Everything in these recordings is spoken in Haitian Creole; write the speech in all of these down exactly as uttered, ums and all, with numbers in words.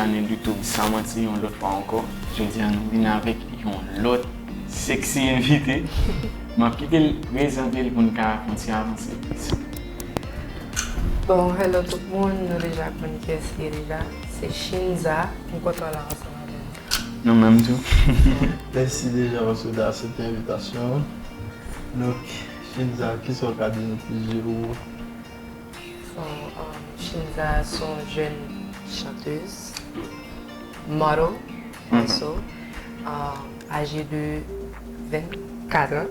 Abòne YouTube San Manti yon lòt fwa ankò. Jodi a nou vin avèk yon lòt sexy envite. M ap kite l prezante l pou n ka fè yon ti avanse plis. Bon, hello tout moun, nou deja konn kiyès li ye deja. Se Shinza, m kontan la ansanm avè nou. Nou menm tou. Mèsi deja paske w te aksepte envitasyon an. Donk, Shinza, kisa w ka di nou plis de ou? Bon, um, Shinza se yon jèn chanteuse, model, also, um, âgée de vingt-quatre ans.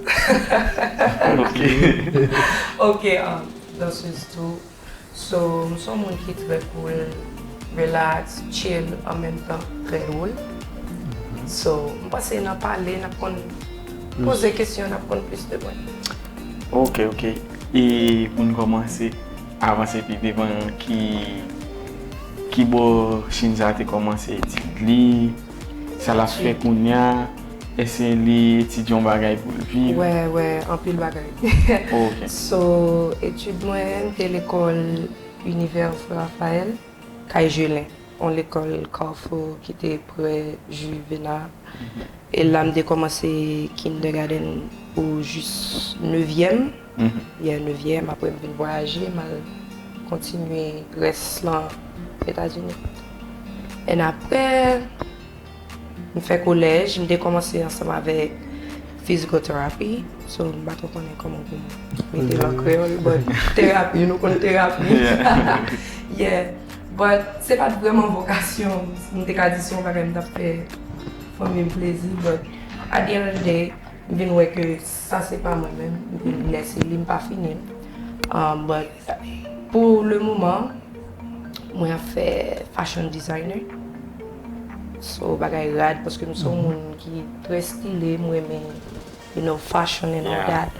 Ok. Ok, um, danseuse tou. So, m se yon moun ki trè cool, relax, chill, an menm tan trè dròl. So, m panse nan pale, n ap konn poze kesyon, n ap konn plis de mwen. Ok, ok. E pou n kòmanse avanse pi devan, ki, ki bò Shinza te kòmanse etid li, sa l ap fè kounye a, èske li etidye yon bagay pou l viv? Wè, wè, anpil bagay. Ok. So, etid mwen, m te lekòl Univers Raphaël, Kay Jelin, yon lekòl Carrefour ki te prè Juvena. E la, m te kòmanse kindergarten pou jis nevyèm. Yeah, nevyèm, apre m vin vwayaje, m al kontinye rès lan Etazini. And apre, m fè kolèj, m te kòmanse ansanm avèk physical therapy. So, m pa twò konnen kòman pou m mete l an kreyòl, but terapi, nou konn terapi. Yeah. But se pa t vrèman vokasyon m, m te ka di se yon bagay m t ap fè fanmi m plezi, but at the end of the day, m vin wè ke sa se pa mwen menm, m vin lèse li, m pa fini l. Um, but pou le moman, mwen ap fè fashion designer. So, bagay rad, paske m se yon moun ki trè style, m renmen, you know, fashion and all that.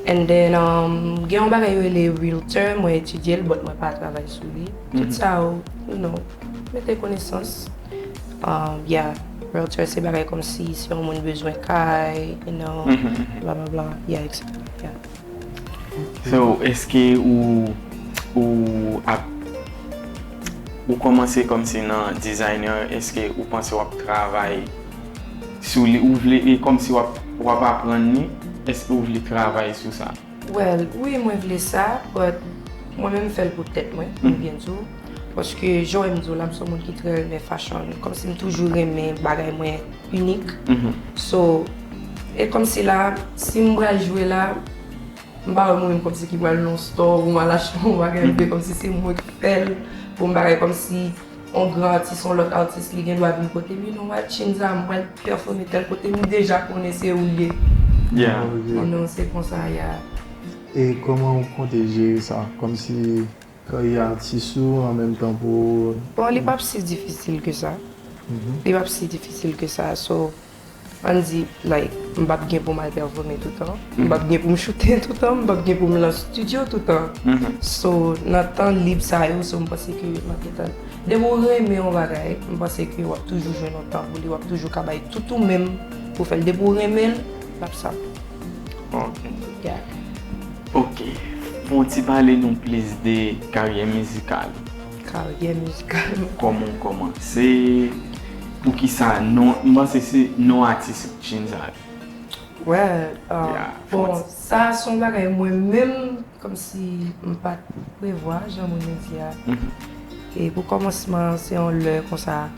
And then, um, gen yon bagay yo rele realtor, mwen etidye l, but mwen pa travay sou li. Tout sa yo, you know, mete konesans. Um, yeah, realtor se bagay kòmsi si yon moun bezwen kay, you know, bla bla bla, yeah, et cetera. Yeah. So, èske ou, ou ap, ou kòmanse kòmsi nan designer, èske ou panse w ap travay sou li, ou vle, e kòmsi w ap, w ap aprann li, èske ou vle travay sou sa? Well, wi, mwen vle sa, but mwen menm m fè l pou tèt mwen, pou m byen di w. Paske, jan w wè m di w la, m se yon moun ki trè renmen fashion. Kòmsi m toujou renmen bagay mwen inik. So, e kòmsi la, si m pral jwe la, m pa wè mwen menm kòmsi ki pral nan yon store pou m al achte yon bagay, m vle kòmsi se mwen ki fè l, pou m bagay kòmsi yon gran atis, yon lòt atis, li gen dwa vin kote m, you know what, Shinza, m pral pèfòme tèl kote, m deja konnen se ou l ye. Yeah. You know, se konsa, yeah. E kòman ou konte jere sa? Kòmsi karyè atis ou, an menm tan pou... Bon, li p ap si difisil ke sa. Li p ap si difisil ke sa. So, ann di, like, m p ap gen pou m al pèfòme toutan. M p ap gen pou m choute toutan. M p ap gen pou m nan estidyo toutan. So, nan tan lib sa yo, so, m panse ke m ap gentan... Depi w renmen yon bagay, m panse ke w ap toujou jwenn yon tan pou li, w ap toujou ka bay tout ou menm pou fè l. Depi w renmen l, l ap sa. Ok. Yeah. Ok. Fè yon ti pale nou plis de karyè mizikal. Karyè mizikal. Kòman w kòmanse? Poukisa non, m panse se non atis Shinza. Well, uh, Yeah, bon, fòt. Sa se yon bagay mwen menm, kòmsi m pa t prevwa, jan moun yo di a. E pou kòmansman, se yon lè konsa,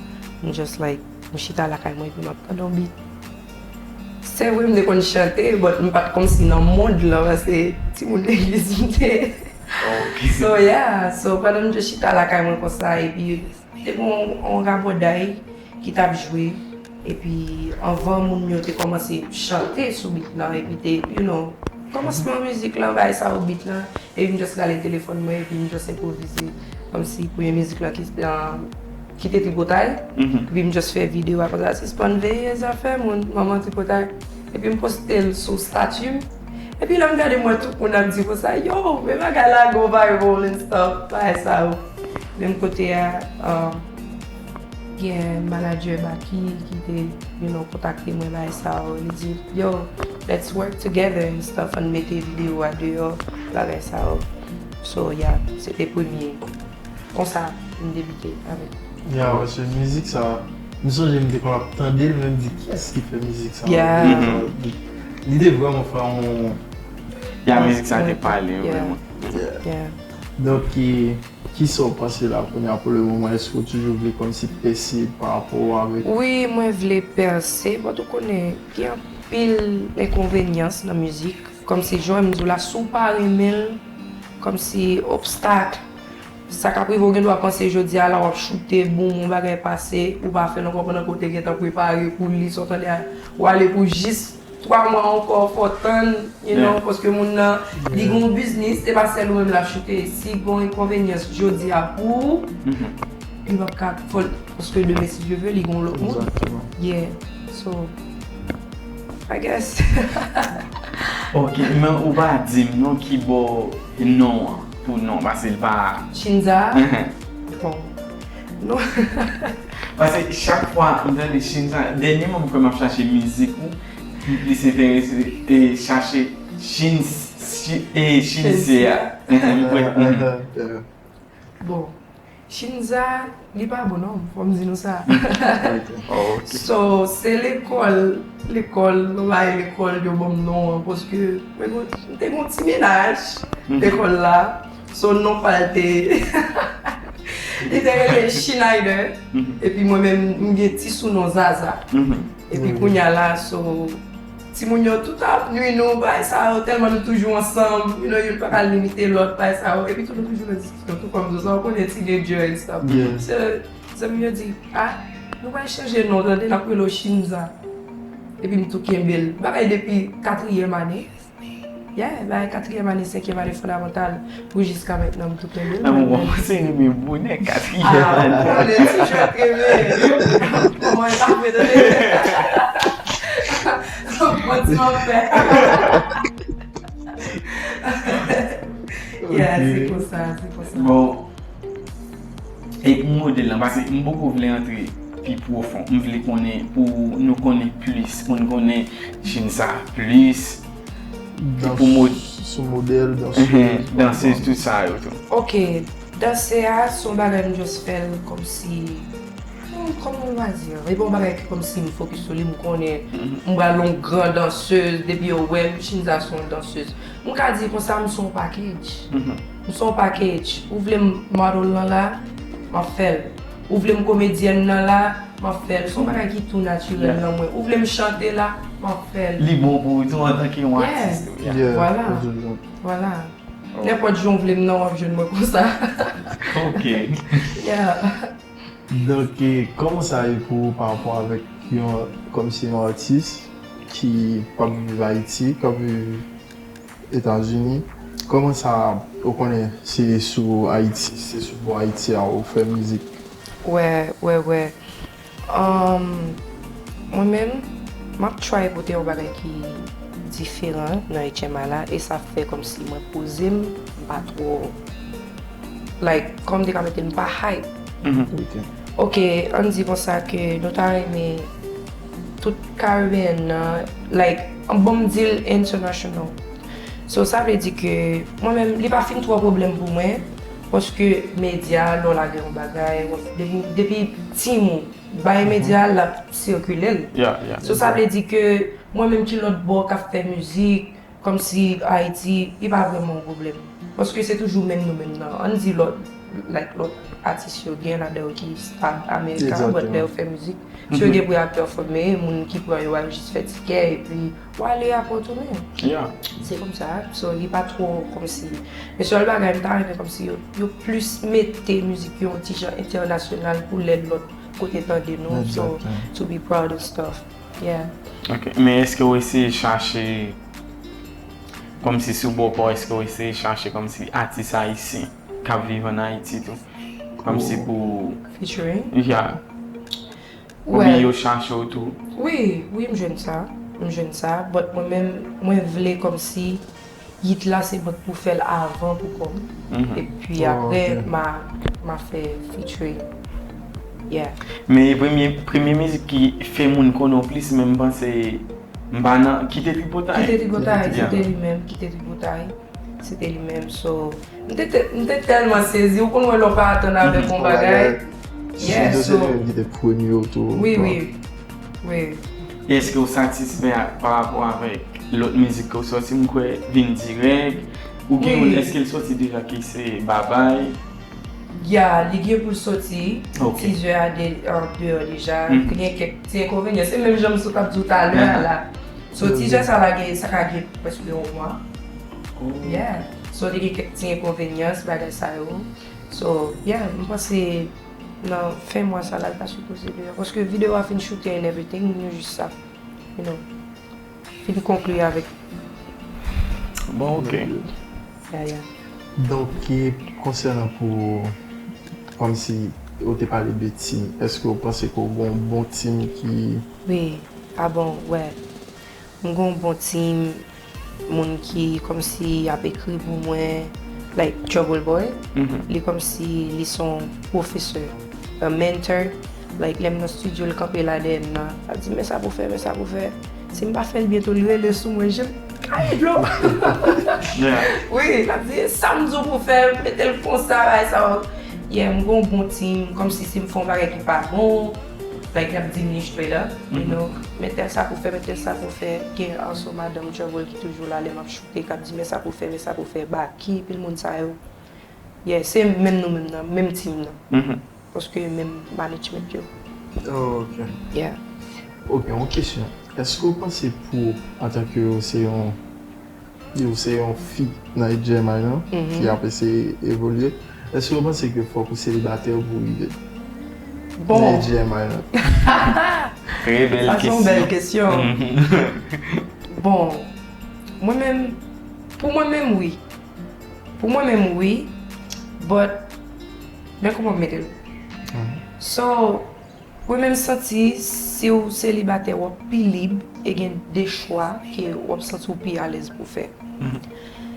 m just like, m chita lakay mwen, epi m ap tande yon beat. Se vre, m te konn chante, but m pa t kòmsi nan mond lan, paske timoun legliz m te. So, yeah, so, pandan m just chita lakay mwen konsa, epi te gen yon, yon rabòday ki t ap jwe, epi anvan moun yo te kòmanse chante sou beat lan, epi te, you know, kòmansman mizik lan, bagay sa yo, beat lan, epi m just rale telefòn mwen, epi m just enpwovize, kòmsi premye mizik lan ki, um, ki te Tripotay, epi m just fè videyo a konsa, sispann veye zafè moun, manman Tripotay, epi m poste l sou stati m, epi lè m gade m wè tout moun ap di konsa, yo, men bagay la go viral and stuff, bagay sa yo. Menm kote a, um, gen manager Baky ki te, you know, kontakte mwen bagay sa yo. Li di, yo, let's work together and stuff, ann mete videyo a deyò, bagay sa yo. So, yeah, se te premye. Konsa, m debite avèk Ya, paske mizik sa, m sonje m te konn ap tande l, men m di, "Kiyès ki fè mizik sa?" Yeah. Li te vrèman fè yon... Ya, mizik sa te pale vrèman. Yeah. Donk, ki, ki sa w panse la kounye a pou le moman? Èske w toujou vle kòmsi pèse pa rapò avèk... Wi, mwen vle pèse, but ou konnen, gen anpil enkonvenyans nan mizik. Kòmsi, jan m di w la, si w pa renmen l, kòmsi obstak. Sa k ap rive, w gen dwa panse jodi a la, w ap choute, boum, yon bagay pase, ou pa fè l ankò pandan ke w te gentan prepare pou li, sa w tande a, w ale pou jis twa mwa ankò, fò w tann, you know, paske moun nan, li gen yon biznis, se pa sèl ou menm l ap choute. Si gen yon enkonvenyans jodi a pou ou, li p ap ka fè l, paske demen, si Dye vle, li gen yon lòt moun. Exactement. Yeah, so, I guess. Ok, men ou pa di m non ki bò non an pou non, paske l pa... Shinza? Bon. Non. Paske chak fwa m tande Shinza, dènyèman m kwè m ap chache mizik ou, m plis enterese e chache Shin, Shin, e Shinzea. M kwè. Bon, Shinza, li pa bon non, fò m di nou sa. So, se lekòl, lekòl, nou bay lekòl yo ban m non an, paske mwen gon- m te gon ti mennaj lekòl la. So, non pa l te, li te rele Schneider, epi mwen menm, m gen ti sounon Zaza. Epi kounye a la, so, timoun yo tout ap nwi nou, bagay sa yo, tèlman nou toujou ansanm, you know, youn pa ka limite lòt, bagay sa yo, epi tou nou toujou nan diskisyon, tou kòm sa, ou konnen teenager and stuff. So, zanmi yo di, ah, nou pral chanje non, tande, n ap rele w Shinza. Epi m tou kenbe l. Bagay depi katriyèm ane. Yeah, bagay katriyèm ane, senkyèm ane fondamantal, pou jiska mentnan, m tou kenbe l. Nan mwen, mwen se renmen bonè katriyèm ane. Ah, mwen toujou ap renmen. Kòman e pa vre, tande? Mwen ti mwen fè. Yeah, se konsa, se konsa. Bon, e pou modèl lan, paske m poko vle antre pi pwofon. M vle konnen pou nou konnen plis, pou nou konnen Shinza plis. Ki pou mod- Sou modèl, dansèz. Dansèz, tout sa yo tou. Ok, dansè a, se yon bagay m just fè l kòmsi, hmm, kòman m va di? E pa yon bagay ki kòmsi m fokis sou li, m konnen m pral yon gran dansèz, depi yo wè m, Shinza se yon dansèz. M ka di konsa, m se yon package. M se yon package. Ou vle m model lan la, m ap fè l. Ou vle m komedyèn nan la, m ap fè l. Se yon bagay ki tou natirèl nan mwen. Ou vle m chante la, m ap fè l. Li bon pou ou tou antanke yon atis tou. Yeah. Vwala. Vwala. Nenpòt jan w vle m nan, w ap jwenn mwen konsa. Ok. Yeah. Donk, e, kòman sa ye pou ou pa rapò avèk yon, kòmsi yon atis ki p ap viv Ayiti, k ap viv Etazini? Kòman sa, ou konnen, se sou Ayiti, se sou bò Ayiti a ou fè mizik? Wè, wè, wè. Um, mwen menm, m ap try pote yon bagay ki diferan nan H M I la, e sa fè kòmsi mwen poze m, m pa twò, like, kòm m te ka mete m pa hype. Ok, ann di konsa ke nou ta renmen tout Caribbean nan, like, bon, m di l international. So, sa vle di ke mwen menm, li pa fin twò pwoblèm pou mwen, paske medya, lè w lage yon bagay, depi, depi timoun, bay medya, l ap sikile l. Yeah, yeah. So, sa vle di ke mwen menm ki lòt bò k ap fè mizik, kòmsi Ayiti, li pa vrèman yon pwoblèm. Paske se toujou menm nou menm nan. Ann di lòt, like, lòt atis yo gen ladan yo ki stab Amerika, but lè yo fè mizik, si yo gen pou y al pèfòme, moun ki pran yo al jis fè tikè, epi w ale apre w tounen. Yeah. Se konsa, so li pa twò kòmsi. Men sèl bagay m ta renmen kòmsi yo, yo plis mete mizik yo yon ti jan entènasyonal pou lè lòt kote tande nou, so to be proud and stuff. Yeah. Ok, men èske w eseye chache, kòmsi sou bò pa w, èske w eseye chache kòmsi atis ayisyen k ap viv ann Ayiti tou? Kòmsi pou... Featuring? Yeah. Oubyen yo chache w tou? Wi, wi, m jwenn sa. M jwenn sa, but mwen menm, mwen vle kòmsi hit la se mwen k pou fè l avan pou kò m. Epi apre, m a, m a fè featuring. Yeah. Men premye, premye mizik ki fè moun konnen w plis, men m panse m pa nan Kite Tripotay. Kite Tripotay, se te li menm, Kite Tripotay. Se te li menm, so, m te, te, m te tèlman sezi, ou konn wè lè w pa atann avèk yon bagay. Yeah, so, se li menm ki te premye w tou. Wi, wi. Wi. Èske w satisfè pa rapò avèk lòt mizik ke w sòti, m kwè, Vin Dirèk? Ou gen youn, èske l sòti deja ki se Babay? Ya, li gen pou l sòti. Ok. Teaser a de, an deyò deja. Li gen kèk ti enkonvenyan. Se menm jan m sot ap di w talè a la. So, teaser sa la gen, sa ka gen prèske yon mwa. Yeah. So, li gen kèk ti enkonvenyans, bagay sa yo. So, yeah, m panse nan fen mwa sa la, l ta sipoze deyò. Paske videyo a fin choute and everything, nou jis sa, you know, fin konkli avèk. Bon, ok. Yeah, yeah. Donk, e konsènan pou, kòmsi, ou te pale de team, èske w panse ke w gen yon bon team ki... Wi, a bon, wè. M gen yon bon team, moun ki kòmsi ap ekri pou mwen, like Trouble Boy, li kòmsi li se yon pwofesè, a mentor, like lè m nan studio, l kanpe la dèyè m nan, l ap di, men sa pou fè, men sa pou fè. Si m pa fè l byen tou, li rele sou mwen, je m kaye dlo. Wi, l ap di, sa m di w pou fè, mete l konsa, bagay sa. Yeah, m gen yon bon team, kòmsi si m fè yon bagay ki pa bon, like, l ap di m li straight up, you know, men tèl sa pou fè, men tèl sa pou fè. Gen also madanm Trouble ki toujou la lè m ap choute, k ap di, men sa pou fè, men sa pou fè, Baky, pil moun sa yo. Yeah, se menm nou menm nan, menm team nan. Paske menm management yo. Oh, ok. Yeah. Ok, yon kesyon. Èske w panse pou, antanke w se yon, ou se yon fi nan H J M I lan, ki ap eseye evolye, èske w panse ke fòk ou selibatè pou w rive nan H J M I lan? Trè bèl kesyon. Sa se yon bèl kesyon. Bon, mwen menm, pou mwen menm, wi. Pou mwen menm, wi. But, men kòman m mete l? So, mwen menm santi, si w selibatè, w ap pi lib e gen de chwa ke w ap santi w pi alèz pou fè.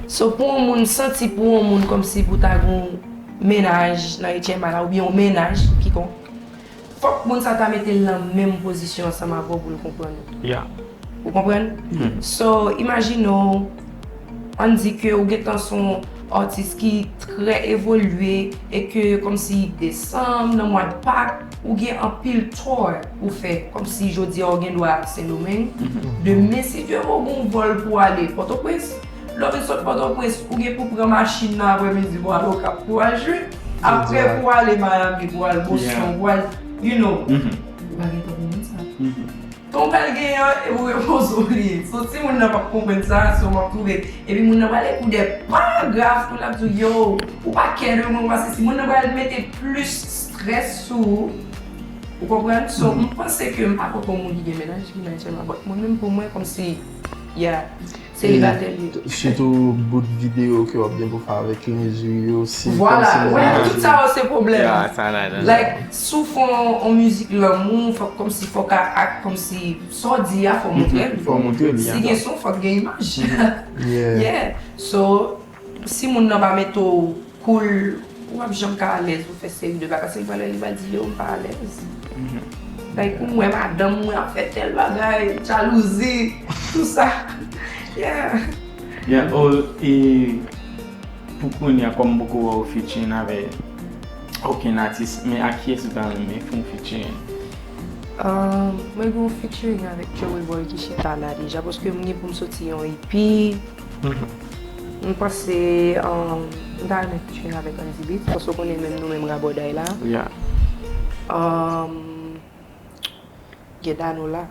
So, pou yon moun santi, pou yon moun kòmsi pou ta gen yon mennaj nan H M I la, oubyen yon mennaj kikonk, fòk moun sa ta mete l nan menm pozisyon ansanm avè w pou l konprann ou. Yeah. Ou konprann? So, imajine w, ann di ke ou gentan se yon atis ki trè evolye e ke kòmsi desanm, nan mwa Pak, ou gen anpil tour pou fè. Kòmsi jodi a ou gen dwa Sendomeng, demen, si Dye vle, ou gen yon vòl pou ale Pòtoprens. Lè w vin sot Pòtoprens, ou gen pou pran machin nan aprèmidi pou al Okap pou al jwe. Apre pou ale Miami, pou al Boston, pou al, you know. Ou pa gen tan pou moun sa. Tan w pral genyen an, e pou repoze w li ye. So, si moun nan p ap konprann sa, so m ap twouve. Epi moun nan pral ekri de paragraf pou l ap di w, yo, ou pa care de mwen, ou pa sesi. Moun nan pral mete plis strès sou ou. Ou konprann? So, m panse ke m pa kontre yon moun ki gen mennaj, ki nan H M I, but mwen menm pou mwen, kòmsi, yeah, selibatè li ye. Sitou bout videyo ke w ap gen pou fè avèk linjiri yo, si... Vwala, tout sa yo se pwoblèm. Like, si w fè yon, yon mizik lanmou, fòk kòmsi, fòk a, a, kòmsi, sa w di a, fò w montre l. Fò w montre l, yeah. Si gen son, fòk gen imaj. Yeah. So, si moun nan pa mete w cool, ou p ap janm ka alèz pou fè seri de bagay. Paske li pral, li pral di, yo, m pa alèz. Like, pou mwen, madanm mwen ap fè tèl bagay, jalouzi, tout sa. Yeah. Yeah, oh, e pou kounye a, kòm m poko wè w featuring avè okenn atis, men ak kiyès ou ta renmen fè yon featuring? Um, mwen gen yon featuring avèk Joey Boy ki chita la deja, paske m gen pou m soti yon E P. M panse, um, m ta renmen featuring avèk Andy Beats, paske w konnen menm nou menm rabòday la. Yeah. Um, gen Danola.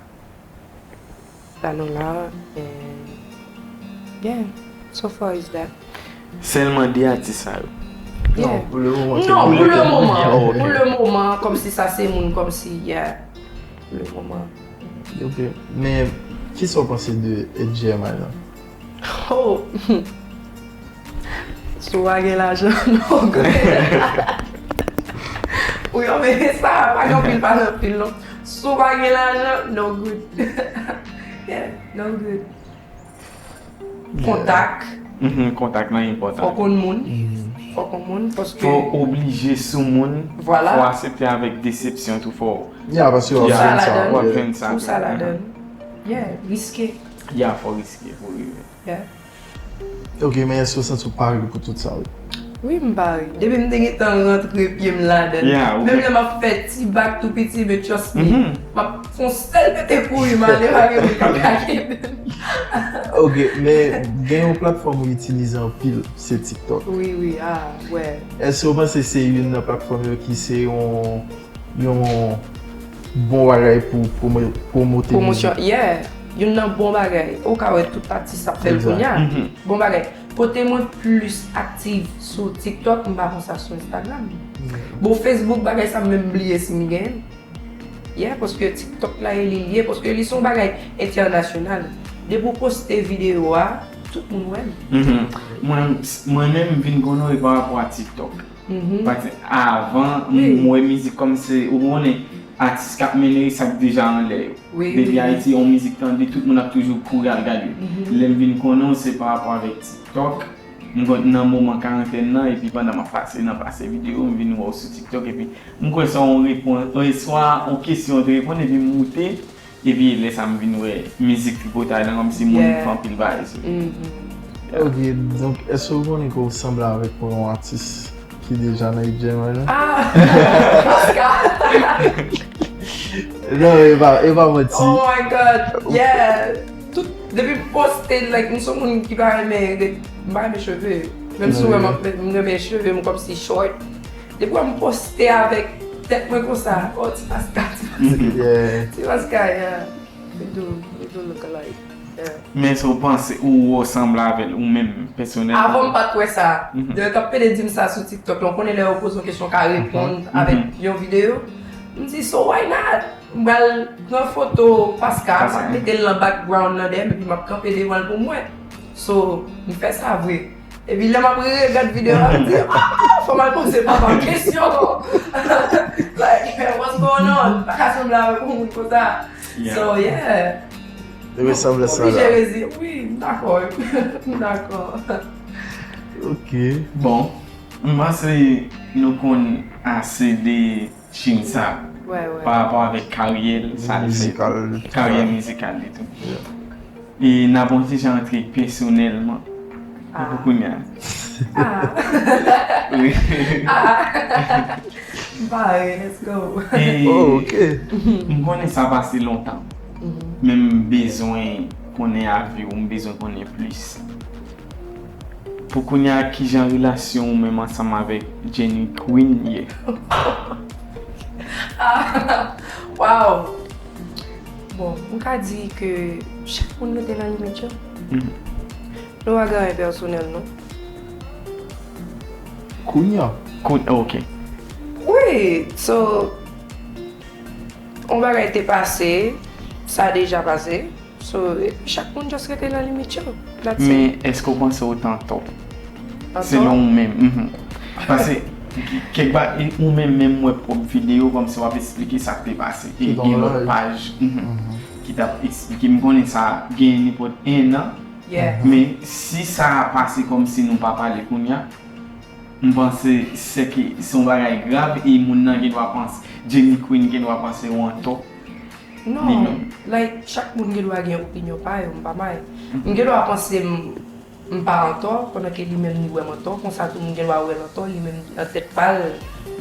Danola, and yeah, so far is that. Sèlman de atis sa yo? Yeah. Non, pou le moman, se... Non, pou le moman. Yeah, ok. Pou le moman, kòmsi sa se moun, kòmsi, yeah. Pou le moman. Ok. Men, kisa w panse de H J M I lan? Oh! Si w pa gen lajan, no good. Wi, men sa pa gen anpil, pa gen anpil, non. Si w pa gen lajan, no good. Yeah, no good. Kontak. Mhm, kontak lan enpòtan. Fò w konn moun. Fò w konn moun, paske... Fò w oblije sou moun. Vwala. Fò w aksepte avèk desepsyon tou, fò w... Yeah, paske w ap jwenn sa. W ap jwenn sa. Tou sa ladan. Yeah, riske. Yeah, fò w riske pou w rive. Yeah. Ok, men èske w santi w pare pou tout sa, wi? Wi, m pare. Depi m te gentan rantre pye m ladan l. Yeah, ou Menm gen- lè m ap fè ti bak tou piti, men trust me, Mhm. m ap fè yon sèl pete kouri, m ale, pa gen moun k ap ka kenbe m. Ok, men gen yon platfòm ou itilize anpil, se TikTok. Wi, wi, ah, wè. Èske w panse se youn nan platfòm yo ki se yon, yon bon bagay pou pwomo-, pwomote Pwomosyon, mizik? Yeah. Youn nan bon bagay. Ou ka wè tout atis ap fè l Exact. kounya. Mhm. Bon bagay. Kote mwen plis aktif sou TikTok, m pa konsa sou Instagram. Yeah. Bon, Facebook, bagay sa m menm bliye si m gen l. Yeah, paske TikTok la e li l ye, paske li se yon bagay entènasyonal. Depi w poste videyo a, tout moun wè l. Mhm. Mwen, mwen menm m vin konnen w e pa rapò a TikTok. Mhm. Paske avan, Wi. m wè mizik kòmsi, ou konnen, atis k ap mennen sa k deja anlè yo. Wi, Depi wi, wi. Ayiti, yon mizik tande, tout moun ap toujou kouri al gade. Mhm. Lè m vin konnen w, se pa rapò avèk TikTok. M konn nan moman karantèn nan, epi pandan m ap pase nan pase videyo, m vin wè w sou TikTok, epi m kwè se yon repons, e, swa yon kesyon w te reponn, epi m moute, epi lè sa m vin wè mizik tripotay lan, kòmsi moun Yeah. fè anpil bagay sou li. Mhm. Yeah. Ok, donk, èske w konnen ke w sanble avèk yon atis ki deja nan Ip Jam right now? Ah! Oscar! Non, e pa, e pa manti. Oh my God, yeah! Tout, depi m poste, like, m se yon moun ki pa renmen, m pa renmen cheve. Menm si w wè m ap met, m renmen cheve m kòmsi short. Depi w wè m poste avèk tèt mwen konsa, oh, ti Pascal, ti Pascal. Yeah. Ti Pascal, yeah. We do, we do look alike. Yeah. Men èske w panse ou wè w sanble avè l, ou menm, pèsonèlman? Avan m pa t wè sa. Mhm. Lè yo t ap pede di m sa sou TikTok la, ou konnen lè yo poze yon kesyon, w ka reponn Mhm. avèk Mhm. yon videyo. M di, "So why not?" M pral pran foto Pascal, m ap Pascal. mete l nan background nan dèyè m, epi m ap kanpe devan l pou m wè. So, m fè sa vre. Epi lè m ap regad videyo a, m di, "Ah, fò m al poze papa m kesyon." Like, what's going on? M pa ka sanble avèk yon moun konsa. Yeah. So, yeah. Li resanble M sa oblije la. rezi-, wi, m dakò. M dakò. Ok. Bon, m panse nou konn ase de Chinsa, Wè, wè. pa rapò avèk karyè l, sa l fè, Mizikal, tou. karyè mizikal li tou. Yeah. E n ap yon ti jan antre pèsonèlman. Ah. Pou kounye a. Ah. Wi. Ah. M pare, let's go. E Oh, ok. m konnen sa pase lontan. Mhm. Men m bezwen konnen avi w, m bezwen konnen plis. Pou kounye a, kijan relasyon ou menm ansanm avèk Jenny Queen ye? Ah, wow! Bon, m ka di ke chak moun mete nan limit yo. Mhm. Nou pa gen anyen pèsonèl, non. Kounye a. Koun-, ok. Wi, so, yon bagay te pase, sa deja pase. So, epi chak moun just rete nan limit yo. That's it. Men, èske w panse w te antò? Antò? Selon ou menm, mhm. Paske, kèk ba, e, ou menm, menm wè pwòp videyo, kòmsi w ap eksplike sa k te pase. E Ki gen lòt paj, mhm, Mhm. ki t ap eksplike. M konnen sa gen nenpòt en an. Yeah. Men, si sa pase kòmsi nou pa pale kounye a, m panse se ke se yon bagay grav e moun nan gen dwa panse, Jenny Queen gen dwa panse w antò. Non, li menm. Like, chak moun gen dwa gen opinyon pa yo, m pa may. Mhm. M gen dwa panse m, m pa antò, pandan ke li menm li wè m antò, konsa tou moun gen dwa wè l antò, li menm nan tèt pa l,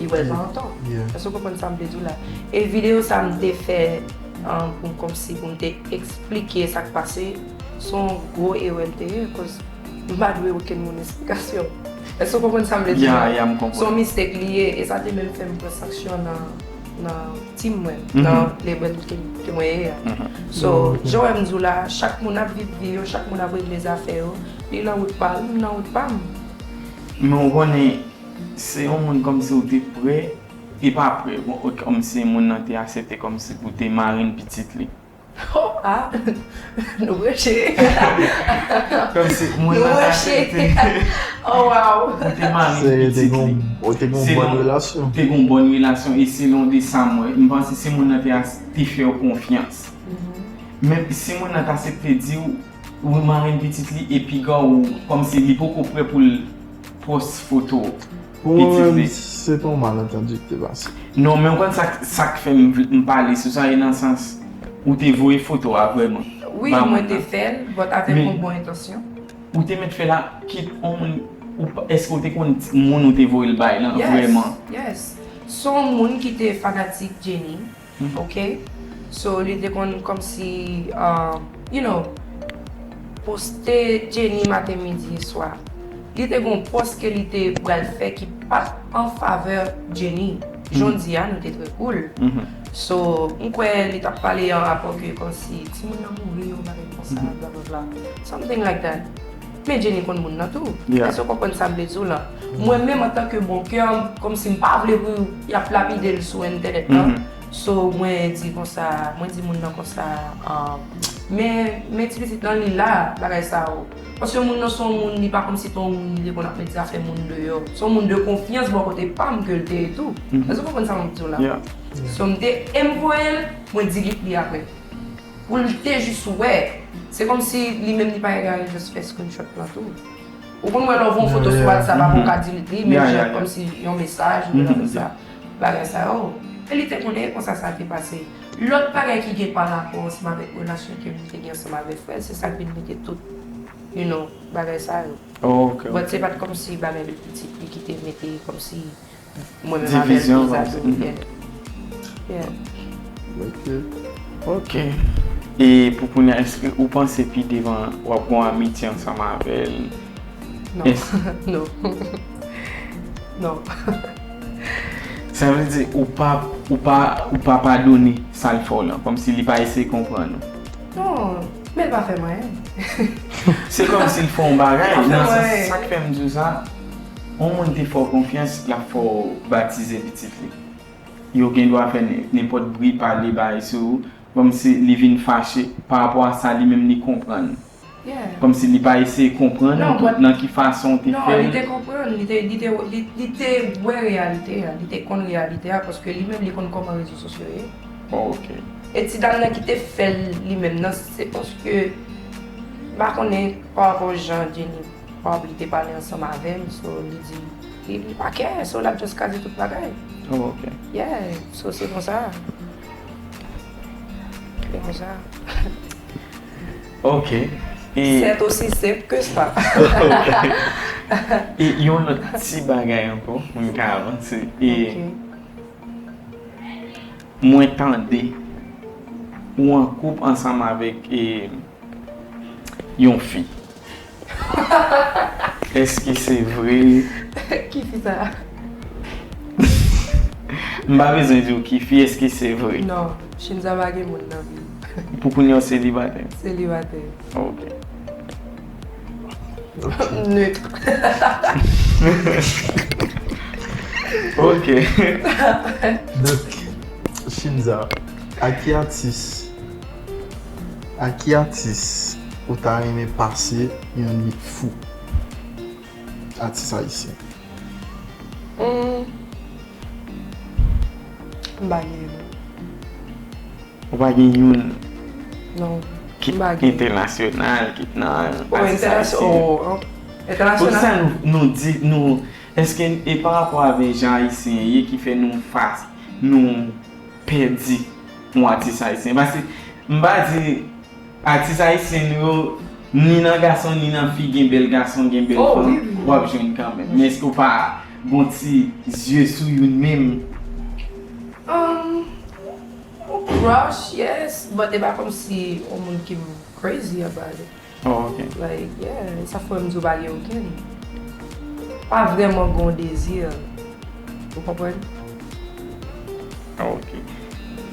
li wè l pa antò. Yeah. Èske w konprann sa m vle di w la? E videyo sa m te fè, um, pou m kòmsi pou m te eksplike sa k pase, se yon gwo erè l te ye, cause m pa dwe okenn moun esplikasyon. Èske w konprann sa m vle di w la? Ya, ya, m konprann. Se yon mistake li ye, e sa te menm fè m pran sanksyon nan, nan team mwen, Mhm. nan label ke, ke mwen ye a. Mhm. So, jan w wè m di w la, chak moun ap viv vi yo, chak moun ap regle zafè yo, li nan wout pa l, m nan wout pa m. Men w konnen, se yon moun kòmsi w te prè, e pa prè, bon, ok, kòmsi moun nan te aksepte kòmsi pou te marenn pitit li. Oh, ah, nou branche. Kòmsi, mwen pa t aksepte. Oh, wow. Ou te mare pitit li. Ou te gen yon bòn relasyon. Te gen yon bòn relasyon, e selon de sa m wè, m panse si moun nan te as-, te fè w konfyans. Mhm. Men si moun nan t aksepte di w, ou marenn pitit li, e piga w, kòmsi li poko prè pou l pòs foto pitit li. Pou mwen menm, se pa yon malantandi ki te pase. Non, men w konn sa, sa k fè m, m pale sou sa, e nan sans, ou te voye foto a vrèman. Wi, mwen te fè l, but avèk yon bon entansyon. Ou te mèt fè l a, kit yon moun, Ou pa- èske ou te konn ti- moun ou te voye l bay lan Yes, vrèman? Yes. Se yon moun ki te fanatik Jenny. Ok? So, li te konn kòmsi, uh, you know, poste Jenny maten, midi e swa. Li te gon pòs ke li te pral fè ki pa t an favè Jenny. Jan w di a, nou te trè cool. So, m kwè li t ap pale an rapò ke kòmsi timoun nan mouri, yon bagay konsa, blablabla. Something like that. Men Jenny konn moun nan tou. Èske w konprann sa m vle di w lan? Mwen menm antanke bon kè, kòmsi m pa vle pou y ap lapide l sou entènèt lan. So, mwen di konsa, mwen di moun nan konsa, ah, men, men ti pitit lan li la, bagay sa yo. Paske moun nan se yon moun, li pa kòmsi te yon moun li te konn ap met zafè moun deyò. Se yon moun de konfyans bò kote pa m ke l te ye tou. Èske w konprann sa m ap di w la? So, m te, e m voye l, mwen delete li apre. Pou l te jis wè. Se kòmsi li menm li pa egare just fè screenshot lan tou. Ou konn wè lè w voye yon foto sou WhatsApp apre w ka delete li, men jan kòmsi yon mesaj, yon bagay sa. Bagay sa yo. E li te konnen konsa sa te pase. Lòt bagay ki gen pa rapò ansanm avèk relasyon ke m te gen ansanm avèk frè l, se sa k vin mete tout, you know, bagay sa yo. But se pa t kòmsi bagay de pitit li ki te mete kòmsi mwen menm avè l Divizyon, konsa kòmsi. tou. Yeah. Yeah. Ok. Ok. E pou kounye a, èske ou panse pi devan w ap gon amitye ansanm avè l? Non. Yes. Non. Non. Sa vle di ou pa ou pa ou pa padone sa l fè w lan, kòmsi li pa eseye konprann ou. Non, men l pa fè m anyen. Se kòmsi l fè yon bagay. Li pa fè Nan m sans, anyen. Sa k fè m di w sa, yon moun te fè w konfyans, l ap fè w batize pitit li. Yo gen dwa fè nen- nenpòt bri, pale bagay sou ou, kòmsi li vin fache pa rapò a sa li menm li konprann. Yeah. Kòmsi li pa eseye konprann Non, ou tou but- nan ki fason w te Non, fè li l. te konprann, li te, li te, li, li te wè reyalite a, li te konn reyalite a, paske li menm li konn kòman rezo sosyo ye. Bon, ok. E ti dam nan ki te fè l li menm nan, se paske, m pa konnen, pa rapò jan Jenny, pa li te pale ansanm avè m, so li di, li, li pa kè, so l ap just kraze tout bagay. Oh, ok. Yeah, so se konsa. Se konsa. Ok. E, C'est aussi simple que ça. E yon lòt ti bagay ankò, pou n ka avanse. E Ok. mwen tande ou an koup ansanm avèk e, yon fi. Èske se vre? Ki fi sa? M pa bezwen di w ki fi, èske se vre? Non, Shinza pa gen moun nan vi. Pou kounye a w selibatè? Selibatè. Ok. Neutre. Ok. Donk, Shinza, a ki atis, a ki atis ou ta renmen pase yon nwit fou? Atis ayisyen. Hmm. M pa gen. Ou pa gen youn Non. ki M pa gen. Entènasyonal, ki nan Oh, atis entènasyon. ayisyen? Oh, oh. Pou Entènasyonal. sa nou, nou di, nou, èske e pa rapò avè jan ayisyen ye ki fè nou fas, nou pèdi yon atis ayisyen? Paske m pa di atis ayisyen nou yo, ni nan gason, ni nan fi, gen bèl gason, gen bèl Oh, fanm, wi, wi. W ap jwenn kanmenm. Men èske w pa gon ti zye sou youn menm? Um, crush, yes, but e pa kòmsi yon moun ki m crazy about it. Oh, ok. Like, yeah, sa fè m di w pa gen okenn. Pa vrèman gon dezi. Ou konprann? Ah, ok.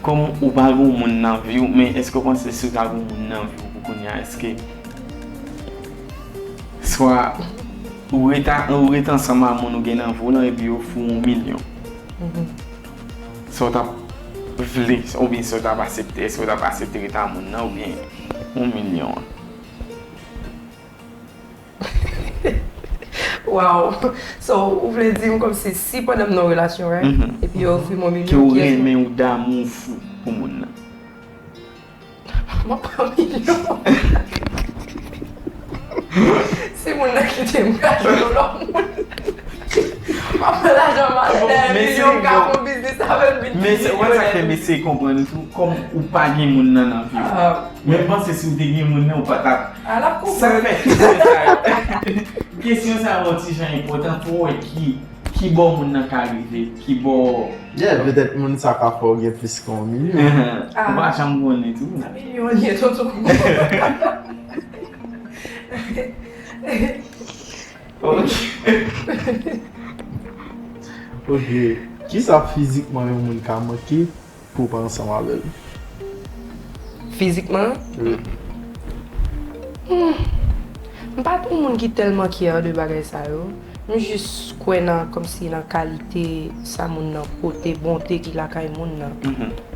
Kòm ou pa gon moun nan vi w, men èske w panse si w ta gon moun nan vi w pou kounye a, èske swa ou ret a- ou ret ansanm a moun ou gen nan vi w lan epi yo ofri w yon milyon? Sa w t ap vle, oubyen sa w t ap aksepte, èske w t ap aksepte ret a moun nan oubyen yon milyon an? Wow. So, ou vle di m kòmsi si pandan m nan relasyon, right? Epi yo ofri m yon milyon, Ke w kiyès m- renmen ou damou fou pou moun nan. Mwen pran milyon. Si moun nan kite m, m ka jwenn yon lòt moun. Ap fè lajan mache dèyè milyon, m ka fè yon biznis avè l, m vin pi milyonè. Men se, wè sa k fè m eseye konprann tou, kòm ou pa gen moun nan nan vi w. Men m panse si w te gen moun nan, ou pa t ap. A, l ap konprann. Sa k fè kesyon sa yo, kesyon sa yo yon ti jan enpòtan pou w wè ki, ki bò moun nan ka rive, ki bò. Yeah, petèt moun sa ka fè w gen plis ke yon milyon. Ou pa janm konnen tou. Sa milyon li ye, tonton. Ok. Ok. Kisa fizikman yon moun ka manke pou w pa ansanm avè l? Fizikman? Wi. Hmm. M pa t yon moun ki tèlman kyè de bagay sa yo. M jis kwè nan, kòmsi nan kalite sa moun nan pote, bonte ki lakay moun nan.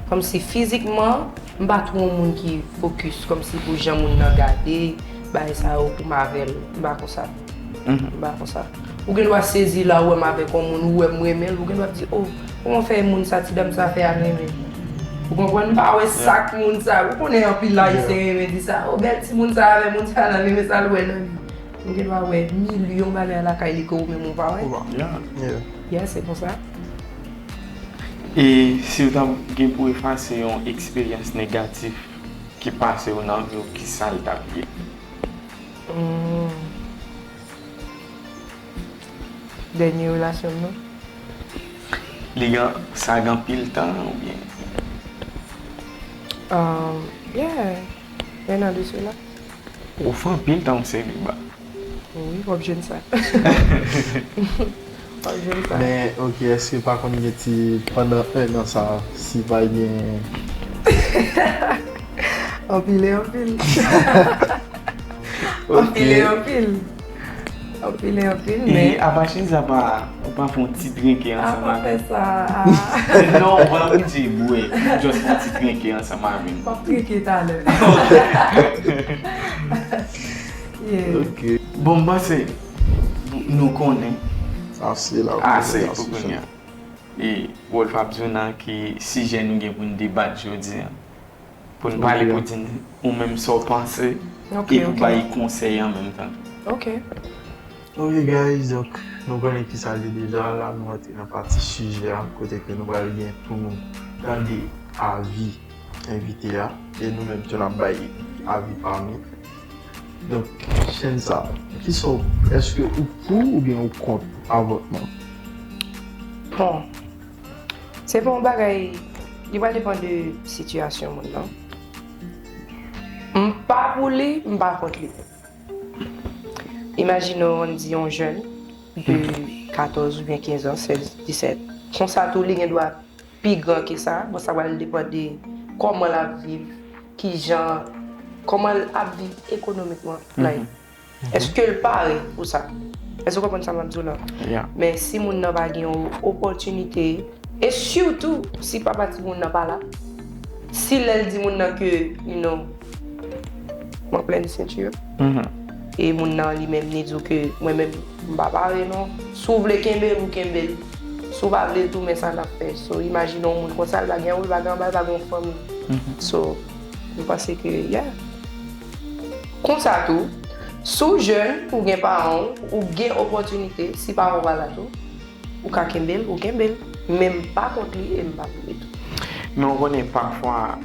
Kòmsi fizikman, m pa twò yon moun ki fokis kòmsi pou jan moun nan gade, bagay sa yo pou m avè l. M pa konsa. M pa konsa. Ou gen dwa sezi la, ou wè m avèk yon moun, ou wè m renmen l, ou gen dwa di, "Oh, kòman fè moun sa, ti dam sa fè a renmen?" Ou konprann? M pa wè sa k moun sa, ou konnen anpil Ayisyen renmen di sa, "Oh, bèl timoun sa avè moun sa nan renmen sa l wè nan li." M gen dwa wè milyon bagay lakay li ke ou menm ou pa wè. Yeah. Yeah, se konsa. E si w ta gen pou efase yon eksperyans negatif ki pase w nan vi w, kisa l t ap ye? Hmm. Dènye relasyon m nan. Li gen, sa gen anpil tan oubyen? Um, yeah, un an de cela. Ou fè anpil tan w seliba. Wi, w ap jwenn sa. W ap jwenn sa. Men, ok, èske pa konn gen ti, pandan un an sa, si pa gen. Anpil e anpil. Ok. Anpil e anpil. Anpil e anpil, e men. Apa Chinza pa, ou pa fè yon ti drenke ansanm avè m? Apa fè sa. Non, ou pa oblije bwè. Just yon ti drenke ansanm avè m. M ap drenke talè. Yeah. Ok. Bon, m panse nou konnen ase la, ase pou kounye a. E Wolf ap di w nan ki sijè nou gen pou n debat jodi a. Pou n pale, pou di n ou menm sa w panse, e pou bay konsèy an menm tan. Ok. Ok, guys, donk, nou konnen kisa l ye deja. La, nou antre nan pati sijè a, kote ke nou pral gen pou nou tande avi envite a, e nou menm tou n ap bay avi pa nou. Donk, Chinza, kisa w, èske ou pou oubyen ou kont avòtman? Bon, se pa yon bagay, li pral depann de sitiyasyon moun nan. M pa pou li, m pa kont li. Imajine w, ann di yon jèn de katòz oubyen kenz an, sèz, disèt. Konsa tou, li gen dwa pi gran ke sa. Bon, sa pral depann de kòman l ap viv, kijan, kòman l ap viv ekonomikman. Like, èske l pare pou sa? Èske w konprann sa m ap di w la? Yeah. Men si moun nan pa gen yon opòtinite, e sitou si papa timoun nan pa la, si lè l di moun nan ke, you know, mwen plen senti, e moun nan li menm li di w ke mwen menm m pa pare non, si w vle kenbe l, ou kenbe l, si w pa vle l tou, men sa n ap fè. So, imajine yon moun konsa, l pa gen yon, l pa gen anba, l pa gen yon fanmi. So, m panse ke, yeah. Konsa tou, si w jèn, ou gen paran w, ou gen opòtinite, si paran w pa la tou, ou ka kenbe l, ou kenbe l. Men m pa kont li e m pa pou li tou. Men w konnen, pafwa,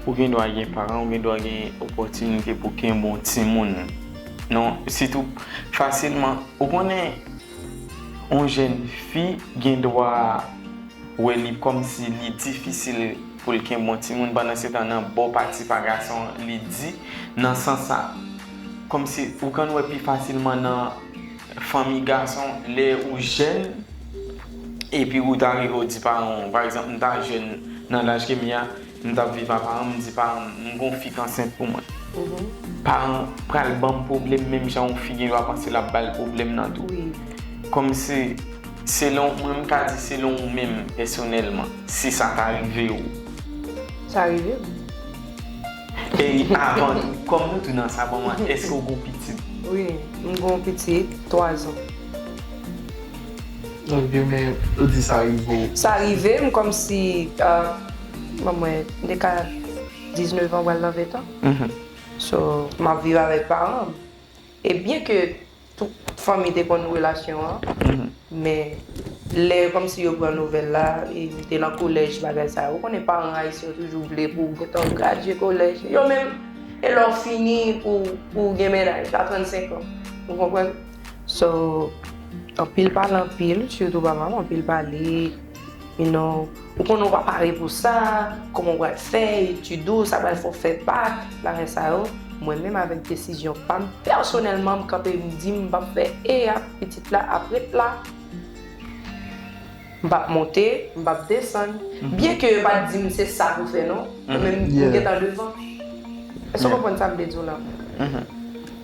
ou gen dwa gen paran, ou gen dwa gen opòtinite pou kenbe yon timoun. Non, sitou, fasilman, ou konnen, yon jèn fi gen dwa wè li kòmsi li difisil pou l kenbe yon timoun, pandan se tan nan bò pati pa gason an, li di, nan sans sa, kòmsi ou konn wè pi fasilman nan fanmi gason, lè ou jèn, epi ou ta rive ou di paran w, pa egzanp, m ta jèn nan laj ke m ye a, m t ap viv a paran m, m di paran m, m gon fi k ansent pou mwen. Paran pral ban m pwoblèm, menm jan yon fi gen dwa panse l ap ba l pwoblèm nan tou. Kòmsi, selon mwen, m ka di selon ou menm, pèsonèlman, si sa ta rive ou. Sa rive m. E avan, kòm nou tou nan sa, ban mwen, èske w gon pitit? Wi, m gon pitit, twa zan. Donk, demen, ou di sa rive w. Sa rive m kòmsi, ah, ban mwen, m te ka diznèf an, pral nan ven an. So, m ap viv avèk paran m. E byen ke tout fanmi te konn relasyon an. Men lè kòmsi yo pran nouvèl la, e li te nan kolèj, bagay sa yo. Ou konnen paran ayisyen yo toujou vle pou w gentan gradye kolèj. Yo menm, e lè w fini pou, pou w gen mennaj a trannsenk an. Ou konprann? So, anpil pale anpil, sitou papa m, anpil pale, you know, ou konnen w pa pare pou sa, kòman w pral fè, etid ou, sa pral fè w fè bak, bagay sa yo. Mwen menm avèk desizyon pa m, pèsonèlman, m kanpe, m di m p ap fè e a pitit la ap ret la. M p ap monte, m p ap desann. Byen ke yo pa t di m se sa pou fè non. Mwen menm, m gentan devan. Èske w konprann sa m vle di w la?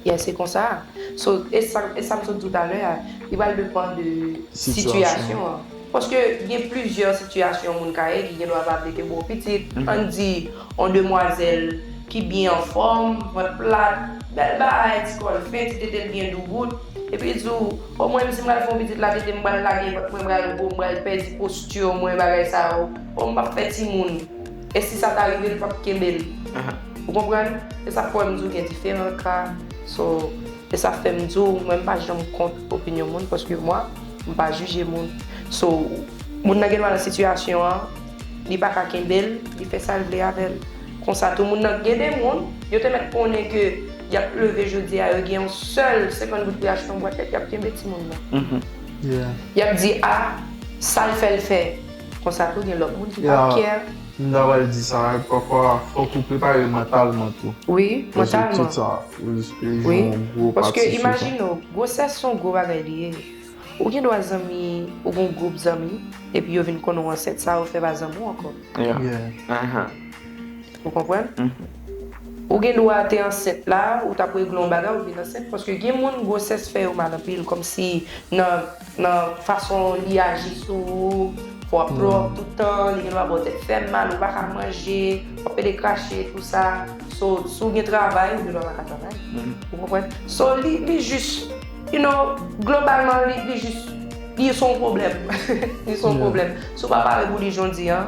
Yeah, se konsa. So, e sa, e sa m sot di w talè a, li pral depann de sitiyasyon an. Paske gen plizyè sitiyasyon yon moun ka ye ki gen dwa pa vle ke bon pitit. Ann di, yon demwazèl ki byen anfòm, vant plat, bèl bagay, ti kò l fen, ti tete l byen doubout. Epi l di w, o mwen menm si m pral fè yon pitit la, tete m pral lage vant mwen, m pral gwo, m pral pèdi posti mwen, bagay sa yo. O m p ap fè timoun. E si sa ta rive, l p ap kenbe l. Ou konprann? E sa k fè m di w gen diferan ka. So, e sa fè m di w, mwen m pa janm kont opinyon moun, paske mwa, m pa jije moun. So, moun nan gen dwa nan sitiyasyon an, li pa ka kenbe l, li fè sa l vle avè l. Konsa tou, moun nan gen de moun, yo te mèt konnen ke y ap leve jodi a, yo gen yon sèl senkant goud pou y achte yon bwat lèt, y ap kenbe timoun nan. Y ap di, a, sa l fè, l fè. Konsa tou, gen lòt moun ki pa kè. M ta pral di sa, pafwa, fòk ou prepare mantalman tou. Wi, mantalman. Paske tout sa, li jwe yon gwo pati sou sa. Paske imajine w, gwosès se yon gwo bagay li ye. Ou gen dwa zanmi, ou gen yon gwoup zanmi, epi yo vin konnen w ansent, sa yo fè pa zanmi w ankò. Ou konprann? Ou gen dwa te ansent la, ou t ap regle yon bagay, ou vin ansent. Paske gen moun, gwosès fè yo mal anpil, kòmsi nan, nan fason li aji sou ou, fò w ap plore tout tan, li gen dwa ba w tèt fè mal, ou pa ka manje, w ap pede krache, tou sa. So, si w gen travay, ou gen dwa pa ka travay. Ou konprann? So, li, li jis, you know, globalman, li, li jis, li se yon pwoblèm. Li se yon pwoblèm. Si w pa pare pou li jodi a,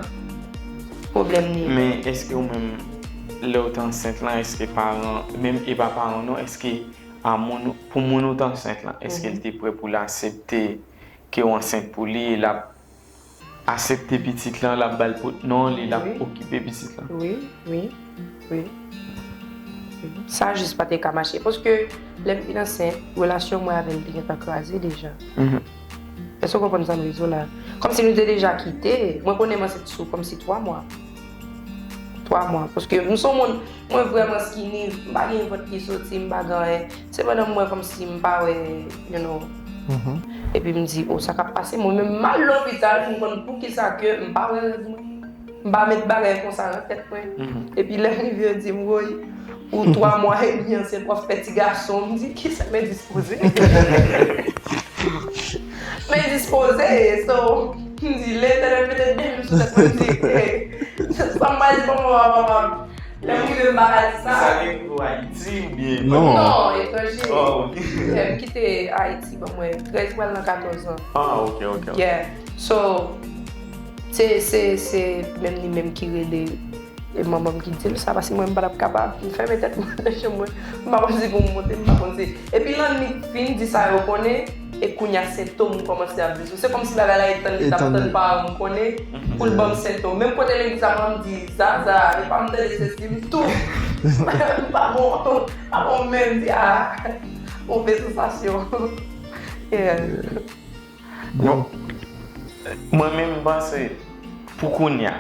pwoblèm li ye. Men èske ou menm, lè w te ansent lan, èske paran, menm e pa paran w non, èske a moun, pou moun ou te ansent lan, èske l te prè pou l aksepte ke w ansent pou li e l ap aksepte pitit lan, l ap ba l pot non li, l ap okipe pitit lan? Wi, wi, wi. Sa jis pa te ka mache. Paske lè m vin ansent, relasyon mwen avè l te gentan kraze deja. Èske w konprann sa m vle di w la? Kòmsi nou te deja kite. Mwen konnen m ansent sou kòmsi twa mwa. Twa mwa. Paske m se yon moun, mwen vrèman skinny, m pa gen vant ki soti, m pa gen anyen. Se pandan m wè kòmsi m pa wè, you know. Epi m di, o, sa k ap pase? Mwen menm m al lopital pou m konn poukisa ke m pa wè règ mwen. M pa met bagay konsa nan tèt mwen. Epi lè m rive, yo di m, woy, ou twa mwa edmi ansent, w ap fè ti gason. M di, kisa m endispoze? M endispoze, so, m di, Letènèl mete de men sou tèt mwen, m di, sa m pral di, papa, papa, papa. Lè m rive m pa ka di sa. Sa gen pou Ayiti oubyen? Non. Non, etranje. Oh, ok. Lè m kite Ayiti, ban mwen trèz pral nan katòz an. Ah, ok, ok, ok. Yeah. So, se, se, se menm li menm ki rele e manman m ki di l sa, paske mwen m pa t ap kapab. M fèmen tèt mwen nan chanm mwen. M pa konn si pou m monte, m pa konn si. Epi lannwit fin di sa yo konnen, e kounye a sentòm kòmanse ap vin sou. Se kòmsi bagay la etann, li t ap tann paran m konnen pou l ban m sentòm. Menm kote legliz la, mwen m di, Zaza, e pa m tande se si m tou. M pa bon, pa bon menm, di a, move sansasyon. Yeah. Bon, mwen menm m panse, pou kounye a,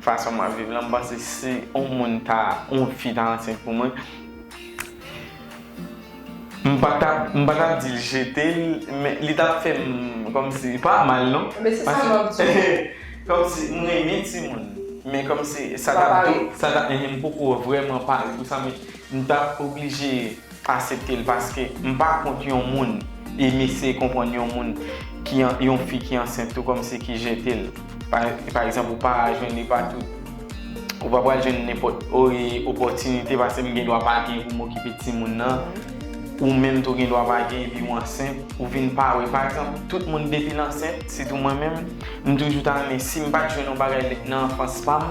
fason m ap viv la, m panse si yon moun ta, yon fi ta ansent pou mwen, m pa t ap, m pa t ap di l jete l, men li t ap fè m kòmsi, pa mal non. Men se sa m ap di w. Kòmsi m renmen timoun, men kòmsi sa t ap, sa t ap, m poko vrèman pare pou sa, men m t ap oblije aksepte l, paske m pa kont yon moun, e m eseye konprann yon moun ki an, yon fi ki ansent tou kòmsi ki jete l. Pa, pa egzanp, ou pa jwenn li patou, ou pa pral jwenn nenpòt o-, e, opòtinite, paske m gen dwa pa gen pou m okipe timoun nan, ou menm tou gen dwa pa gen, epi w ansent, ou vin pare. Pa egzanp, tout moun depi l ansent, sitou mwen menm, m toujou ta renmen, si m pa t jwenn yon bagay nan anfans pa m,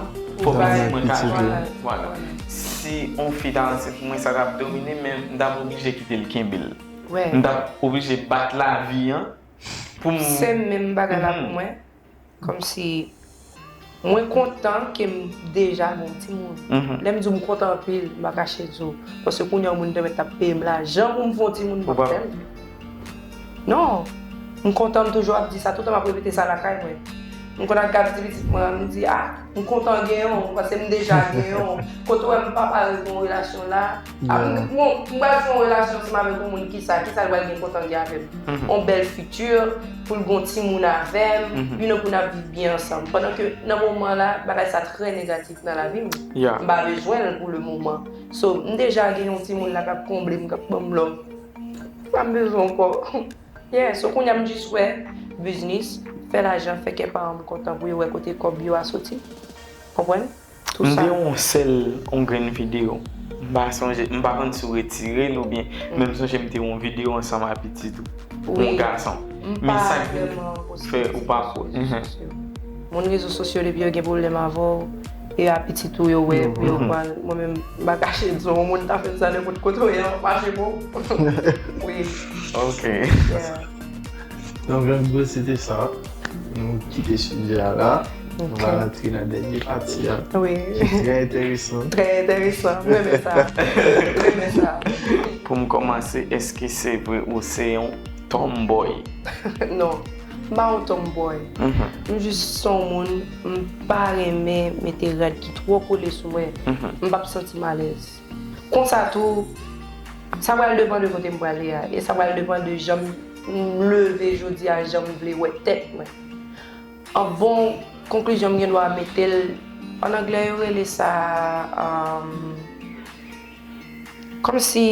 fò pitit mwen ka jwenn. Vwala. Si yon fi ta ansent pou mwen, sa t ap domine, men m t ap oblije kite l kenbe l. M t ap oblije bat lavi an pou m. Se menm bagay la pou mwen. Kòmsi, mwen kontan ke m deja gen yon timoun. Lè m di w m kontan anpil, m pa kache di w. Paske kounye a, yon moun te mèt ap peye m lajan pou m fè yon timoun pou m fè l. Non. M kontan, m toujou ap di sa, toutan m ap repete sa lakay mwen. M konn ap gade ti pitit mwen, m di, a, m kontan gen yon, paske m deja gen yon. Kote w wè m pa pare pou yon relasyon la, a, m, bon, m pral fè yon relasyon ansanm avèk yon moun, kisa, kisa l pral gen kontan gen avè m? Yon bèl fiti, pou l gen yon timoun avè m, you know, pou n ap viv byen ansanm. Pandan ke nan moman la, bagay sa trè negatif nan lavi m. M pa bezwen l pou le moman. So, m deja gen yon timoun la k ap konble m, k ap ban m love. M pa bezwen ankò. Yeah, so kounye a m jis wè biznis, fè lajan, fè kè paran m kontan pou yo wè kote kòb yo a soti. Konprann? M te yon sèl, yon grenn videyo. M pa sonje, m pa konn si w retire l oubyen, men m sonje m te yon videyo ansanm a pitit ou. Yon gason. Men sa k vin fè ou pa post. Moun rezo sosyo, depi yo gen pwoblèm avè w, e a pitit ou yo wè, pou yo pral. Mwen menm, m pa kache di w, yon moun ta fè m sa nenpòt kote w ye, m ap mache pou ou. Wi. Ok. Yeah. Donk, an gwo, se te sa. Nou kite sijè a la. Nou va rantre nan dènye pati a. Wi. Ki trè enteresan. Trè enteresan. Mwen renmen sa. Mwen renmen sa. Pou m kòmanse, èske se vre ou se yon tomboy? Non. M pa yon tomboy. M jis se yon moun, m pa renmen mete rad ki twò kole sou mwen. M p ap santi m alèz. Konsa tou, sa pral depann de kote m prale a. E sa pral depann de jan m leve jodi a, jan m vle wè tèt mwen. An bon, konklizyon m gen dwa mete l, an anglè yo rele sa, um, kòmsi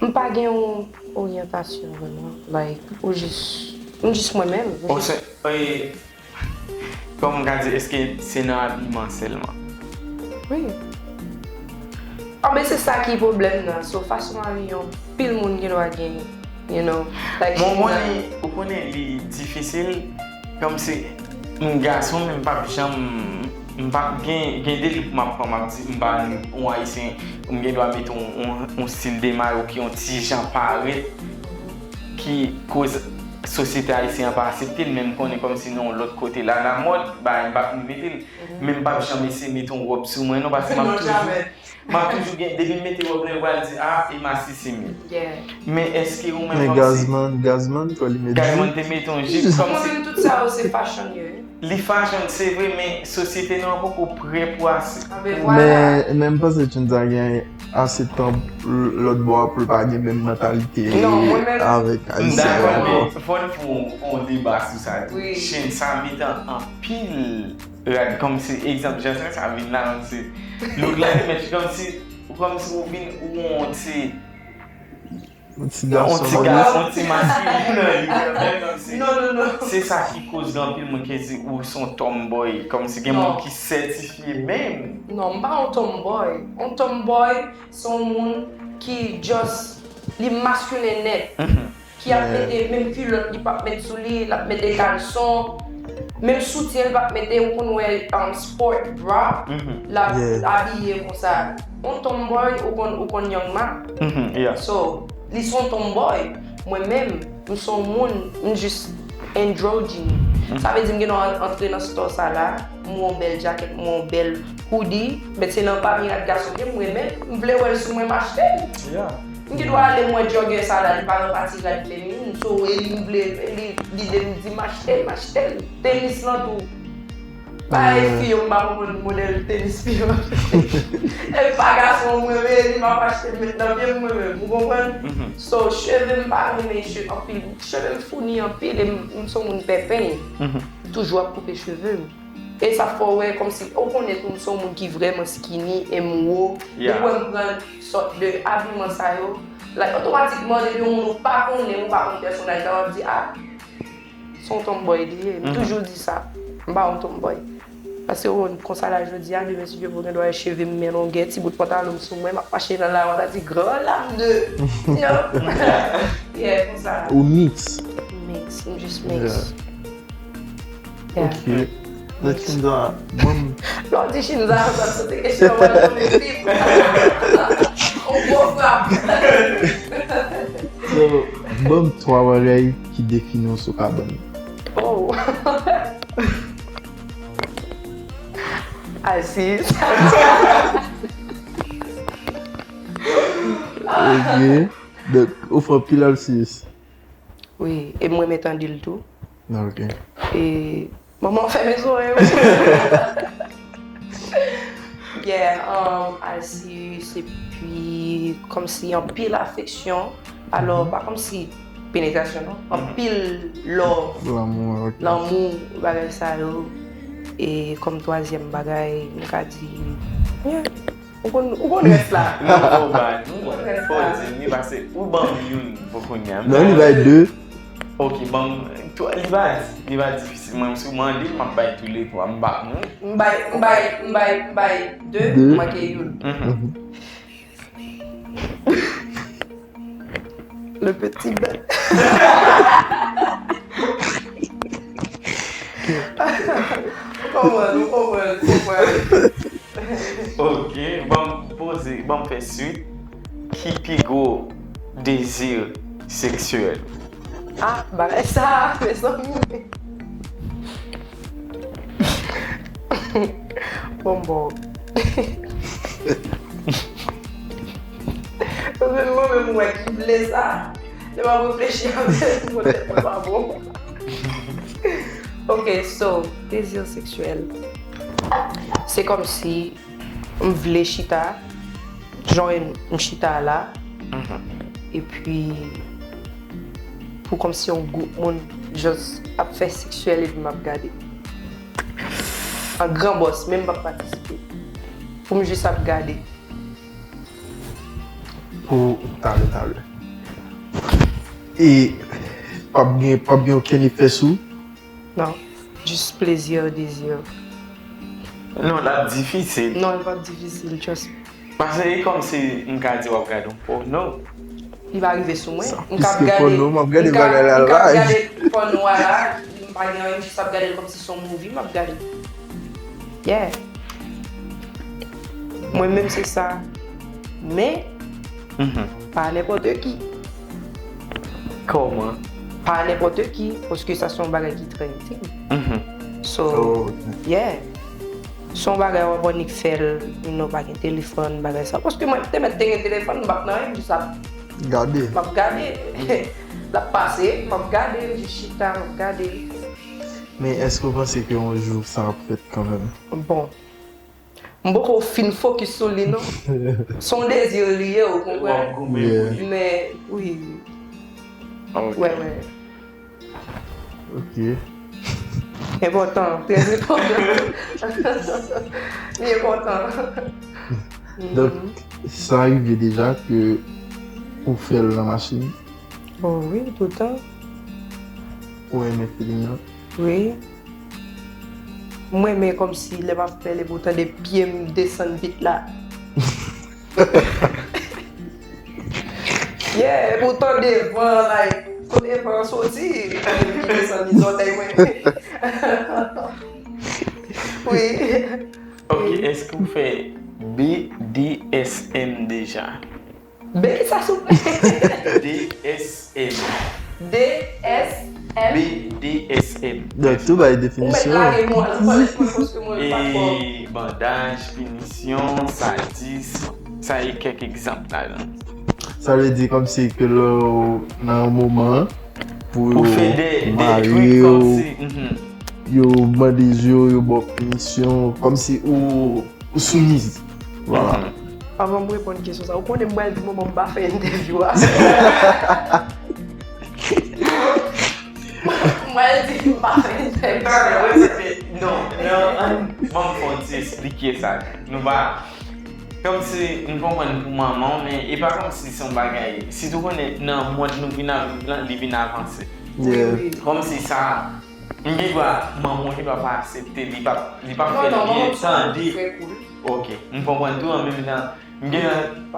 m pa gen yon oryantasyon vrèman. Like, ou jis, m jis mwen menm. Ou se, e, Kòman m ka di, èske se nan abiman sèlman? Wi. Anben, se sa ki pwoblèm nan. So, fason abiye yon pil moun gen dwa gen, you know, like, Mwen, ou konnen, ou konnen li difisil, kòmsi m gason, men m p ap janm, m p ap gen, gen de li pou m ap pran, m ap di, m pa yon Ayisyen, m gen dwa mete yon, yon, yon stil de mayo ki yon ti jan parèt, ki koz sosyete ayisyen an pa aksepte l, men m konnen kòmsi nan yon lòt kote la, la mòd, bagay m p ap mete l. Men m p ap janm eseye mete yon wòb sou mwen, non, paske m ap toujou, m ap toujou gen, depi m mete wòb la, yo pral di, a, e masisi m ye. Men èske ou menm kòmsi Gazman, Gazman, fò li mete Gazman te mete yon jip kòmsi. Mwen menm tout sa yo se fashion yo ye. Li fashion, se vre, men sosyete nou an poko prè pou ase. Anben, vwala. Men, men m panse Chinza gen ase tan lòt bò a pou l pa gen menm mantalite avèk Ayisyen yo ankò. Non, mwen menm. M dakò, men fò n fè yon, yon deba sou sa tou. Wi. Chinza mete anpil rad, kòmsi, egzanp, jan sa vin la, kòmsi, look la, li mèt, kòmsi, kòmsi ou vin, ou yon ti Yon ti gason, yon ti gason, yon ti maskilin nan li, kòmsi. Non, non, non. Se sa ki koz gen anpil moun ki di ou se yon tomboy, kòmsi gen moun ki sètifye menm. Non, m pa yon tomboy. Yon tomboy, se yon moun ki just, li maskilen nèt. Ki ap mete menm kilòt, li p ap met sou li, l ap mete kalson. Menm soutyen, li p ap mete, ou konn wè, um, sport bra, l ap abiye konsa. Yon tomboy, ou konn, ou konn Young Ma. So, li se yon tomboy. Mwen menm, m se yon moun, m jis androgyny. Sa vle di m gen dwa antre nan store sa la, m wè yon bèl jakèt, m wè yon bèl hoodie, men se nan pami rad gason m ye, m renmen l, m vle wè l sou mwen, m achte l. M gen dwa ale m wè jogger sa la, li pa nan pati rad feminin, so, e li m vle, e li, lide m di m achte l, m achte l. Tenis lan tou. Bagay fi yo, m pa konprann modèl tenis fi yo. E pa gason mwen, men li m ap achte met nan pye m mwen menm, ou konprann? So, cheve m pa renmen cheve anpil, cheve m founi anpil, e m, m se yon moun pèpen. M toujou ap koupe cheve m. E sa fè w wè kòmsi, ou konnen tou, m se yon moun ki vrèman skinny e m wo. Depi w wè m pran sòt de abiman sa yo, like, otomatikman, depi yon moun ou pa konnen, ou pa konn pèsonaj la, w ap di, a, se yon tomboy li ye. M toujou di sa. M pa yon tomboy. Paske w konn konsa la jodi a, demen si Dye vle, w gen dwa wè cheve m men longè, ti bout pantalon m sou mwen, m ap mache nan lari, w ap di, gran lam de. You know? Yeah, konsa. Ou mix. Mix, m jis mix. Yeah. Ok. Donk, Chinza, bon. Lè w di Chinza, sa se te kesyon mwen tonbe pi. On gwo frap. Ban m twa bagay ki defini w sou kabann. Oh! Asiz. Ok. Donk, ou fè anpil asiz? Wi, e mwen mèt an dil tou. Ok. E manman fèmen zòrèy ou. Yeah, um, asiz, epi kòmsi anpil afeksyon. Alò, pa kòmsi penetrasyon, non. Anpil love. Lanmou, ok. Lanmou, bagay sa yo. E kòm twazyèm bagay, m ka di, yeah. Ou konn, ou konn rès la. Non, fò w ba nou, fò w di m li, paske ou ban m youn pou kounye a. Non, li bay de. Ok, ban m, twa, li pa, li pa difisil. Mwen, si w mande, m ap bay tou le twa. M ba nou. M bay, m bay, m bay, m bay de, de. M manke youn. Mhm. Le petit bè. Ou konprann, ou konprann, ou konprann. Ok, ban m poze, ban m fè swit. Ki pi gwo dezi seksyèl? Ah, bagay sa, mezanmi. Bon, bon. Mwen menm, mwen wè ki vle sa. Lè m ap reflechi avè l, mwen tèt mwen pa bon. Ok, so, dezi seksyèl. Se kòmsi m vle chita, jan w wè m chita a la, epi pou kòmsi yon gwoup moun just ap fè seksyèl epi m ap gade. An gran bòs, menm m p ap patisipe. Pou m jis ap gade. Pou talè, talè. E p ap gen, p ap gen okenn efè sou? Non. Jis plezi, dezi. Non, l ap difisil. Non, li p ap difisil, trust me. Paske e kòmsi m ka di w ap gade yon pòno. Li pa rive sou mwen. M k ap gade, m k ap gade pòno a la, m pa gen anyen, m jis ap gade l kòmsi se yon movie m ap gade. Yeah. Mwen menm se sa. Men, pa nenpòt ki. Kòman? Pa nenpòt ki, paske sa se yon bagay ki trè entim. So, yeah. Se yon bagay w ap annik fè l, you know, pa gen telefòn, bagay sa. Paske mwen te mèt te gen telefòn, m p ap nan anyen, m jis ap gade. M ap gade. L ap pase, m ap gade, m jis chita, m ap gade. Men èske w panse ke yon jou sa ap fèt kanmenm? Bon. M poko fin fokis sou li, non. Se yon dezi li ye, ou konprann? W ap goumen pou li. Men, wi. Ok. Wè, wè. Ok. Enpòtan, trè enpòtan. Li enpòtan. Donk, sa rive deja ke ou fè l nan machin? Oh wi, toutan. Ou renmen feeling nan? Wi. Mwen, men kòmsi lè m ap fè l, epi w tande pye m desann vit la. Yeah, epi w tande van, like, kote van an soti, epi l desann li zòtèy mwen. Wi. Ok, èske w fè B D S M deja? B kisa souple? D S M. D S M. B D S M. Donk, tou bay definisyon. Ou mèt lage mo a nan palèt mwen paske mwen pa twò. E bandaj, pinisyon, sadis, sa e kèk egzanp ladan. Sa vle di kòmsi ke lè w nan yon moman pou yo mare w, yo mande zye w, yo ba w pinisyon, kòmsi ou ou soumiz. Vwala. Avan m reponn kesyon sa, ou konnen m pral di manman m pa fè entèvyou a. M pral di m pa fè entèvyou a. Non, non, ban m fè yon ti esplike sa. Nou pa, kòmsi m konprann pou manman w, men e pa kòmsi se yon bagay, sitou konnen nan mond nou vin ap viv lan, li vin avanse. Kòmsi sa, m gen dwa, manman w li pa, pa aksepte, li pa, li pa fè l byen, tande. Ok, m konprann tou an menm tan. M gen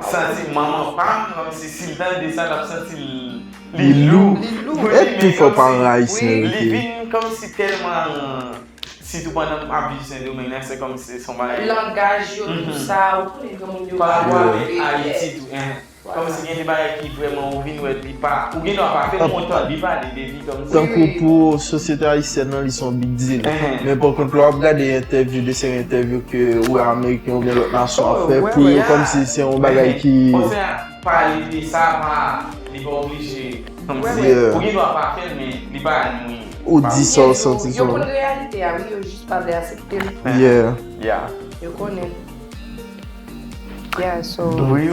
santi manman pa m, kòmsi si l tande sa, l ap santi l, li lou. Li lou. Pou li, men kòmsi li vin kòmsi tèlman, sitou pandan m ap viv Sendomeng nan, se kòmsi se yon bagay. Langaj yo, tout sa, ou konnen granmoun yo pa wè. Pa rapò avèk Ayiti tou, en. Kòmsi gen de bagay ki vrèman ou vin wè li pa, ou gen dwa pa fè l, men w tande pale de li kòmsi. Tankou pou sosyete ayisyèn nan, li se yon big deal. Men pa kont, lè w ap gade entèvyou, de seri entèvyou ke ou wè Ameriken oubyen lòt nasyon ap fè, pou yo kòmsi se yon bagay ki. Pale de sa, pa, li pa oblije. Kòmsi, ou gen dwa pa fè l, men li pa nwi. Ou di sa w santi. Yo konn reyalite a, wi, yo jis pa vle aksepte l. Yeah. Yo konnen. Yeah, so. Wi.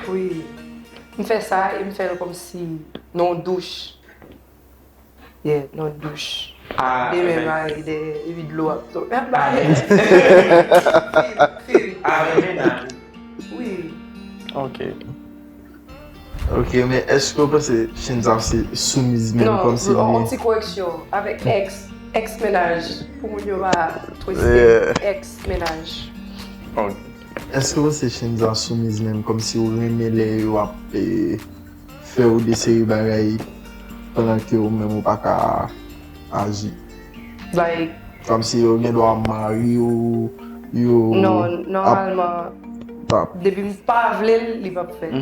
Wi. M fè sa e m fè l kòmsi nan yon douch. Yeah, nan douch. Demen mari de epi dlo ap tonbe. Ap bay. Fini. Avèk mennaj. Wi. Ok. Ok, men èske w panse Shenza se soumiz menm kòmsi li? Non, yon ti koreksyon. Avèk ex, ex mennaj. Pou moun yo pa twiste. Ex mennaj. Ok. Èske w panse Shenza soumiz menm kòmsi ou renmen lè yo ap, eh, fè w de seri bagay pandan ke ou menm ou pa ka aji? Like, kòmsi yo gen dwa mari w, yo. Non, nòmalman, depi m pa vle l, li p ap fèt.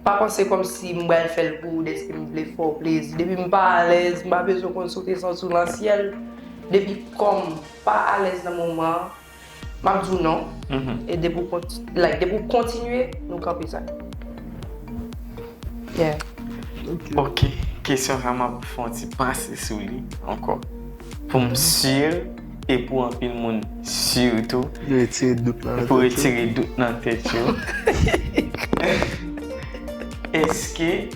Pa panse kòmsi m pral fè l pou ou dèske m vle fè w plezi. Depi m pa alèz, m pa bezwen konn si w te santi w nan syèl. Depi kò m pa alèz nan moman an, m ap di w non. E depi w konti-, like, depi w kontinye, nou kanpe sa. Yeah. Ok, kesyon sa m ap fè yon ti pase sou li ankò. Pou m si e pou anpil moun si tou. Retire dout nan tèt yo. Pou retire dout nan tèt yo. Èske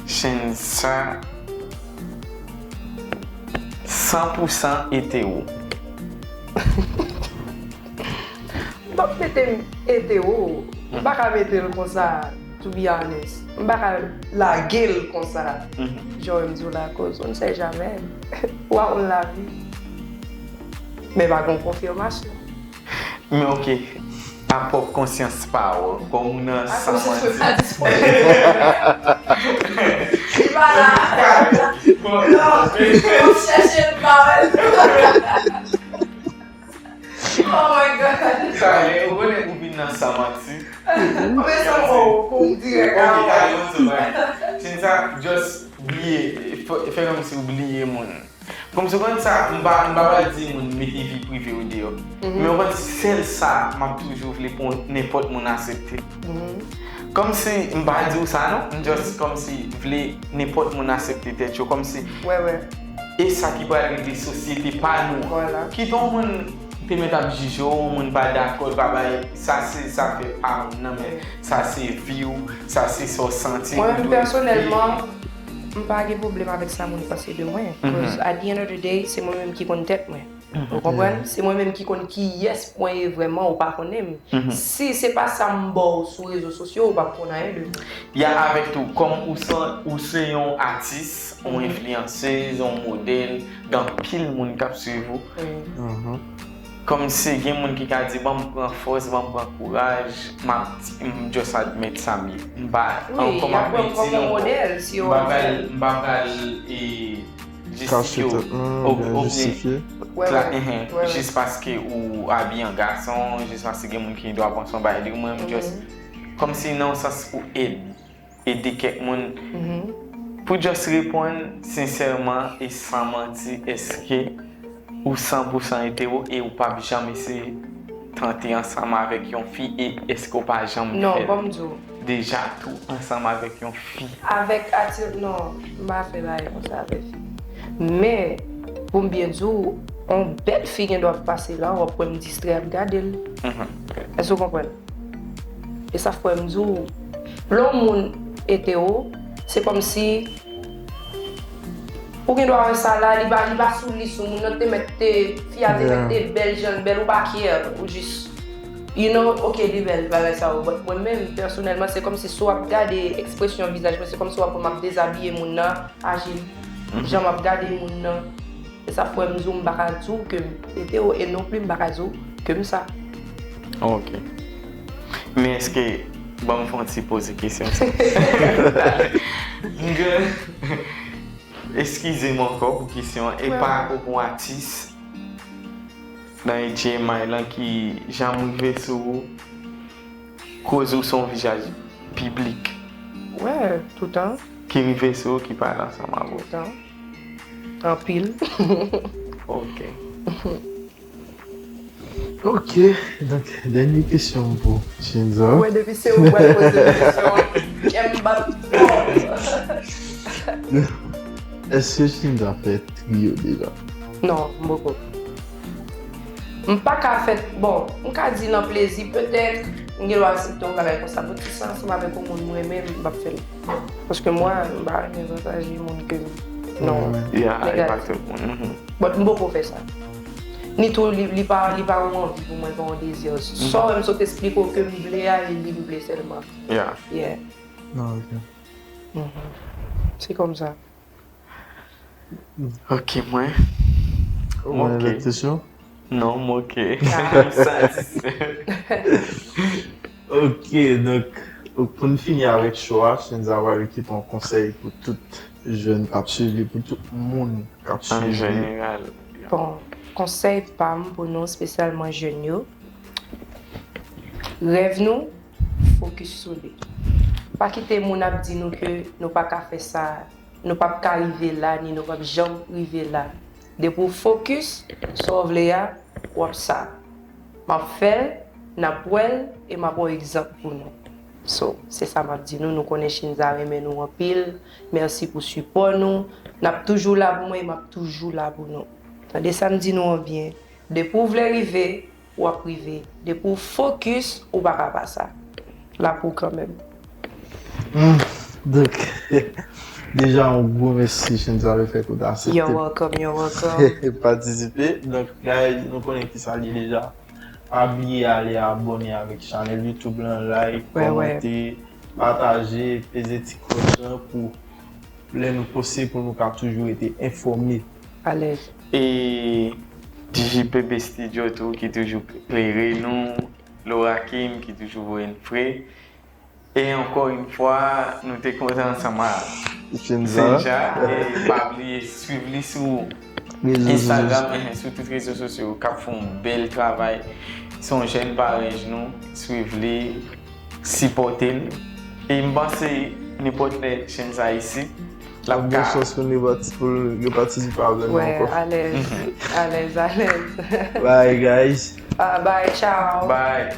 Shenza san pou san etero? M p ap mete m etero. M pa ka mete l konsa, to be honest. M pa ka lage l konsa. Jan w di w la, cause on ne sait jamais. Ou a on lavi. Men pa gen konfimasyon. Men ok, a pwòp konsyans pa w, kòm ou nan san manti. A konsyans mwen pa disponib. Li pa la. Non, m ap chèche l, m pa wè l. Oh my God. Sa, lè ou konnen ou vin nan san manti. Ou bezwen, oh, pou m dirèk. Ok, talè, yon ti bagay. Shenza, just bliye, fè, fè kòmsi ou bliye moun. Kòmsi w konn sa, m pa, m pa pral di moun mete vi prive w deyò. Men w konn sèl sa m ap toujou vle pou nenpòt moun aksepte. Kòmsi m pa di w sa non, m just kòmsi vle nenpòt moun aksepte tèt yo, kòmsi e sa ki pral regle sosyete pa nou an. Kit yon moun te mèt ap jije w, yon moun pa dakò, l pa bay, sa se zafè pa moun nan, men sa se vi w, sa se sa w santi. Mwen menm pèsonèlman, m pa gen pwoblèm avèk sa moun panse de mwen. Cause at the end of the day, se mwen menm ki konn tèt mwen. Ou konprann? Se mwen menm ki konn kiyès mwen ye vrèman, ou pa konnen m. Si se pa sa m ba w sou rezo sosyo, ou p ap konn anyen de mwen. Ya avèk tou, kòm ou se, ou se yon atis, yon enfliyansez, yon modèl, gen anpil moun k ap swiv ou. Kòmsi gen moun ki ka di, "Ban m pran fòs, ban m pran kouraj, m ap di, m just admèt sa m ye." M pa, wi, kòm y ap pran w kòm yon modèl, si yo vle. M pa pral, m pa pral, e, jistifye w, oubyen jis paske ou abiye an gason, jis paske gen moun ki gen dwa panse yon bagay de ou, mwen, m just, kòmsi nan yon sans pou ede. Ede kèk moun. Pou just reponn sensèman e san manti, èske ou san pou san etero e ou p ap janm eseye tante ansanm avèk yon fi e èske ou pa janm fè l deja tou ansanm avèk yon fi? Avèk ati, non, m pa fè bagay konsa avèk fi. Men, pou m byen di w, yon bèl fi gen dwa ap pase la, w ap wè m distrè ap gade l. Èske w konprann? E sa fè m di w, lè yon moun etero, se kòmsi ou gen dwa wè sa la, li pa, li pa sou lis ou, moun nan te mèt te, fi a te mèt te bèl jan l bèl, ou pa care, ou jis, you know, ok, li bèl, bagay sa yo. But mwen menm, pèsonèlman, se kòmsi si w ap gade ekspresyon vizaj mwen, se kòmsi w ap wè m ap dezabiye moun nan, aji l, jan m ap gade moun nan. E sa fè m di w m pa ka di w ke m etero e non plis m pa ka di w ke m sa. Ok. Men èske, ban m fè yon ti poze kesyon sa. M gen, eskize m ankò pou kesyon an. E pa rapò pou atis nan H M I lan ki janm rive sou ou? koz ou se yon vizaj piblik Wè, toutan, ki rive sou ou, ki pale ansanm avè w? Toutan. Anpil. Ok. Ok, donk dènye kesyon pou Shenza. Wè, depi se ou pral poze kesyon an, kè m bat fò. Èske Shenza fè triyo deja? Non, m poko. M pa ka fè, bon, m ka di nan plezi, petèt, m gen dwa aksepte yon bagay konsa. Pou ti sa, ansanm avèk yon moun m renmen, m p ap fè l. Paske mwen, m pa renmen pataje moun ke m. Non. Ya, e pa Negatif. Tout moun. Mhm. But m poko fè sa. Ni tou, li, li pa, li pa yon anvi pou mwen, pa yon dezi. Sa w wè m sot esplike w ke m vle a, e li m vle sèlman. Ya. Yeah. Non, ok. Se kòmsa. Ok, mwen. Ou gen Ok. lòt kesyon? Non, m ok. Ah. M satisfè. Ok, donk, pou n fini avèk show a, Shenza va kite yon konsèy pou tout jèn k ap swiv li, pou tout moun k ap An swiv li. jeneral. Bon, konsèy pa m pou nou, espesyalman jèn yo, rèv nou, fokis sou li. Pa kite moun ap di nou ke nou pa ka fè sa, nou p ap ka rive la, ni nou p ap janm rive la. Depi w fokis, sa w vle a, w ap sa. M ap fè l, n ap wè l, e m ap wè egzanp pou nou. So, se sa m ap di nou, nou konnen Shenza renmen nou anpil. Mèsi pou sipò nou. N ap toujou la pou mwen, e m ap toujou la pou nou. Tande sa m di nou an byen. Depi w vle rive, w ap rive. Depi w fokis, ou pa ka pa sa. La pou kanmenm. Hmm, donk, deja yon gwo mèsi Shenza le fèt ou ta You're aksepte welcome, you're welcome. patisipe. Donk, guys, nou konnen ki sa li deja. Pa bliye ale abòne avèk chanèl YouTube lan, like, Wè, wè. Kòmante, pataje, peze ti klòch lan pou lè nou poste pou nou ka toujou rete enfòme. Alèz. E D J P B Studio tou ki toujou klere nou, Laura Kim ki toujou voye n fre. E ankò yon fwa, nou te kontan ansanm a Shenza. Shenza. E pa bliye swiv li sou Rezo Instagram, eh, sou tout rezo sosyo k ap fè yon bèl travay. Se yon jèn parèy nou, swiv li, sipòte l. E m panse nenpòt lè Shenza isit, l ap Bon ka chans pou nou pati- pou yo patisipe avè nou Wè, ankò. alèz. Alèz, alèz. Bye, guys. Ah, bye, ciao. Bye.